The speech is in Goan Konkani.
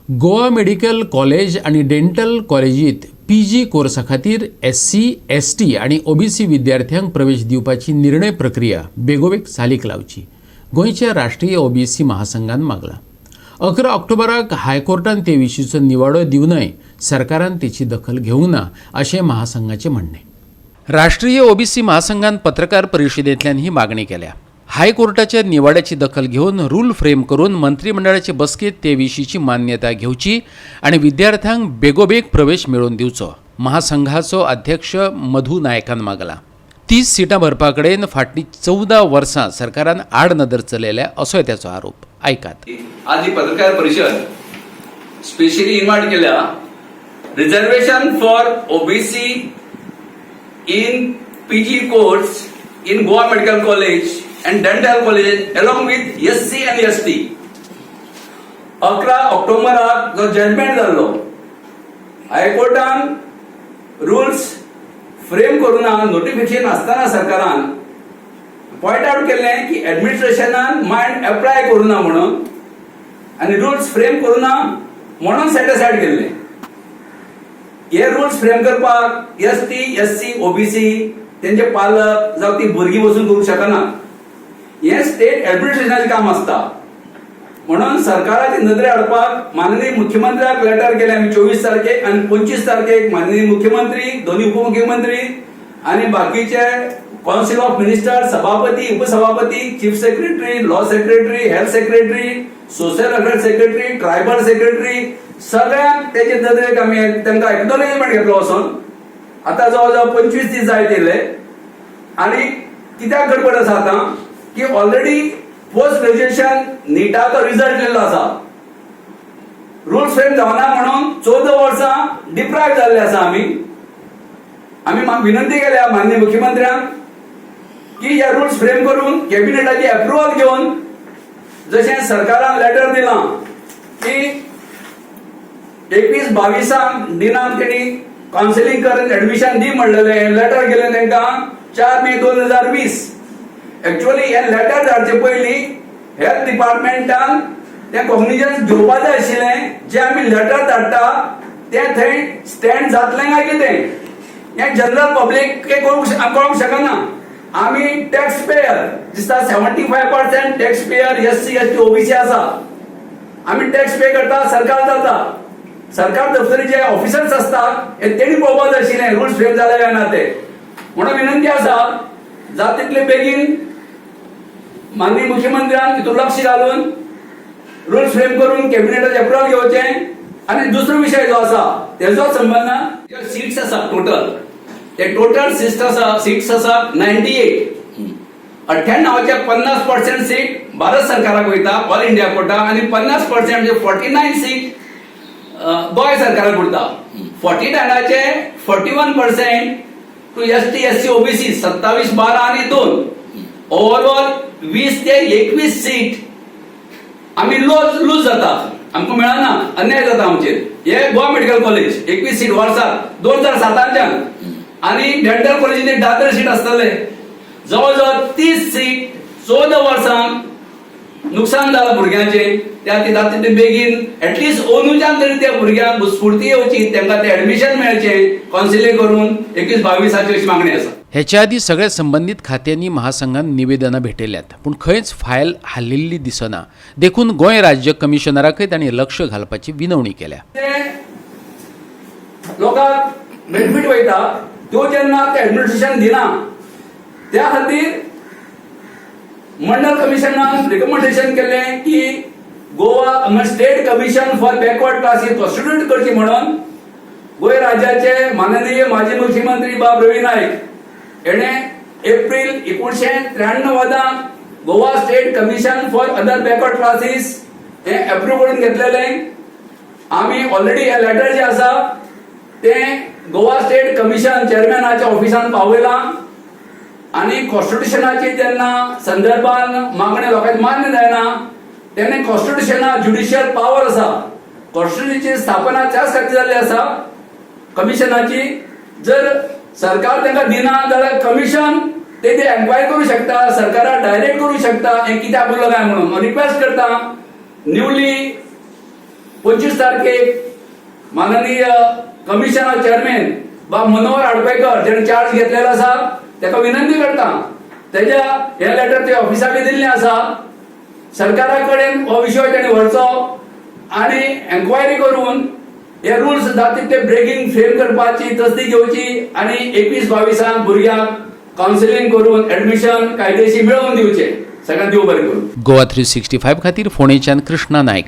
गोवा मेडिकल कॉलेज आनी डेंटल कॉलेजीत पीजी कोर्सा खातीर एससी, एसटी आनी ओबीसी विद्यार्थ्यांक प्रवेश दिवपाची निर्णय प्रक्रिया बेगोबेग चालीक लावची, गोंयच्या राष्ट्रीय ओबीसी महासंघान मागलां. 11 ऑक्टोबराक हायकोर्टान ते विशींचो निवाडो दिवनय सरकारान तेची दखल घेवंक ना, अशें महासंघाचें म्हणणें. राष्ट्रीय ओबीसी महासंघान पत्रकार परिशदेंतल्यान ही मागणी केल्या. हायकोर्टाच्या निवाड्याची दखल घेवन रूल फ्रेम करून मंत्रिमंडळाचे बसकेंत ते विशींची मान्यता घेवची आनी विद्यार्थ्यांक बेगोबेग प्रवेश मेळोवन दिवचो, महासंघाचो अध्यक्ष मधू नायकान मागला. 30 सिटां भरपा कडेन फाटलीं 14 वर्सां सरकारान आडनदर चलयल्या, असोय त्याचो आरोप. आयकात. आज ही पत्रकार परिषद स्पेशली इन्व्हायट केल्या reservation for OBC in PG course in Goa Medical College and Dental College along with SC and ST. 11 ऑक्टोबराक जो जजमेंट जाल्लो, हायकोर्टान रुल्स फ्रेम करूना, नोटिफिकेशन आसतना सरकारान पॉयंट आउट केल्लें की एडमिनिस्ट्रेशनान मायंड अप्लाय करूना म्हणून आनी रुल्स फ्रेम करूना म्हणून सेट केल्ले. हे रुल्स फ्रेम करपाक S T, S C, OBC तेंचे पालक जावं ती भुरगीं बसून करूंक शकना. हें स्टेट एडमिनिस्ट्रेशनाचें काम आसता. म्हणून सरकाराची नदरे हाडपाक माननीय मुख्यमंत्र्याक लेटर केले आमी 24 तारखेक आनी 25 तारखेक माननीय मुख्यमंत्री, दोन्ही उपमुख्यमंत्री आनी बाकीचे काउन्सिल ऑफ मिनिस्टर, सभापती, उपसभापती, Chief Secretary, Law Secretary, Health Secretary, Social Welfare Secretary, Tribal Secretary, सगळ्यांक तेजे नदरेक आमी तांकां एक्नॉलेजमेंट घेतलो वचून. आतां जवळ जवळ 25 दीस जायत येयले आनी कित्याक गडबड आसा आतां की ऑलरेडी पोस्ट ग्रॅज्युएशन निटाचो रिजल्ट येयल्लो आसा. रूल्स फ्रेम जावना म्हणून 14 वर्सां डिप्रायव्ह जाल्ले आसा आमी. आमी विनंती केल्या माननीय मुख्यमंत्र्यांक की हे रूल्स फ्रेम करून कॅबिनेटाची अप्रुव्हल घेवन, जशें सरकारान लेटर दिलां की 21-22 डिनाक तेणी कावन्सिलींग करून एडमिशन दी म्हणलेलें लेटर गेलें तांकां 4 मे 2020. एक्चुअली हे लेटर धाडचे पयलीं हेल्थ डिपार्टमेंटान तें कॉग्निजन्स घेवपा जाय आशिल्लें. जे आमी लेटर धाडटा तें थंय स्टँड जातलें काय कितें, हें जनरल पब्लीक कळूंक शकना. आमी टॅक्स पेयर दिसता. 75% tax payer SC, ST, OBC आसा. आमी टॅक्स पे करता, सरकार जाता. सरकार दफ्तरी जे ऑफिसर्स आसता, हे तेणी पळोवपाक जाय आशिल्लें रुल्स फ्रेम जाले काय ना ते. म्हणून विनंती आसा, जाता तितले बेगीन माननीय मुख्यमंत्र्यान तितून लक्ष घालून रुल्स फ्रेम करून कॅबिनेटाचे अप्रुव्हल घेवचें. आनी दुसरो विशय जो आसा, तेजो संबंदान सीट्स आसा टोटल, ते टोटल सीट्स आसा 98. 98च्या 50% सीट भारत सरकाराक वयता, ऑल इंडिया कोटा, आनी 50% म्हणजे 49 सीट गोंय सरकाराक उरता. 49चे 41% to ST, SC, OBC, 27, 12 आणि 2. ओव्हरऑल 20 ते 21 सीट आमी लूज लूज जाता, आमकां मेळना, अन्याय जाता आमचेर. हे गोवा मेडिकल कॉलेज 21 सीट वर्साक 2007च्यान आनी डेंटल कॉलेजीन दादर सीट आसतले, जवळ जवळ 30 सीट 14 वर्सांक नुकसान जालां भुरग्यांचें. त्या खातीर जाता तितले बेगीन एटलिस्ट अंदूच्यान तरी त्या भुरग्यांक स्फूर्ती येवची, तांकां ते एडमिशन मेळचें कावन्सिलींग करून 21-22ची, अशी मागणी आसा. हेच्या आदीं सगळ्या संबंदीत खात्यांनी महासंघान निवेदनां भेटयल्यात, पूण खंयच फायल हालिल्ली दिसना. देखून गोंय राज्य कमिशनराकय तांणी लक्ष घालपाची विनवणी केल्या. ते लोकांक बेनिफीट वयता, त्यो जेन्ना ते एडमिनिस्ट्रेशन दिना, त्या खातीर मंडल कमिशनान रिकमेंडेशन केलें की Goa State Commission for Backward Classes constitute करची म्हणून. गोंय राज्याचे माननीय माजी मुख्यमंत्री बाब रवी नायक हेणे April 1993 Goa State Commission for Other Backward Classes हे अप्रूव्ह करून घेतलेले. आमी ऑलरेडी हे लेटर जे आसा तें गोवा स्टेट कमिशन चेअरमॅनाच्या ऑफिसान पावयलां. आनी कॉन्स्टिट्युशनाची जेन्ना संदर्भान मागणी लोकांची मान्य जायना, तेन्ना कॉन्स्टिट्युशना ज्युडिशियल पावर आसा. कॉन्स्टिट्युशनाची स्थापना त्याच खातीर जाल्ली आसा कमिशनाची. जर सरकार तांकां दिना जाल्यार कमिशन ते ते एन्क्वायरी करू शकता, सरकाराक डायरेक्ट करू शकता हें कित्याक उरलो काय म्हणून. रिक्वेस्ट करता न्यूली 25 तारखेक माननीय कमिशनर चेअरमॅन बाब मनोहर आडपेकर जेणे चार्ज घेतलेलो आसा ताका विनंती करता, तेज्या हे लेटर ते ऑफिसा बी दिल्लें आसा. सरकारा कडेन हो विशय तेणी व्हरचो आनी एन्क्वायरी करून हे रुल्स जाता तितले ब्रेकींग फ्रेम करपाची तसदी घेवची आनी 21-22 भुरग्यांक कावन्सिलींग करून एडमिशन कायदेशीर मेळोवन दिवचें. सगळ्यांक देव बरें करूं. गोवा 365 खातीर फोंडेच्यान कृष्णा नायक.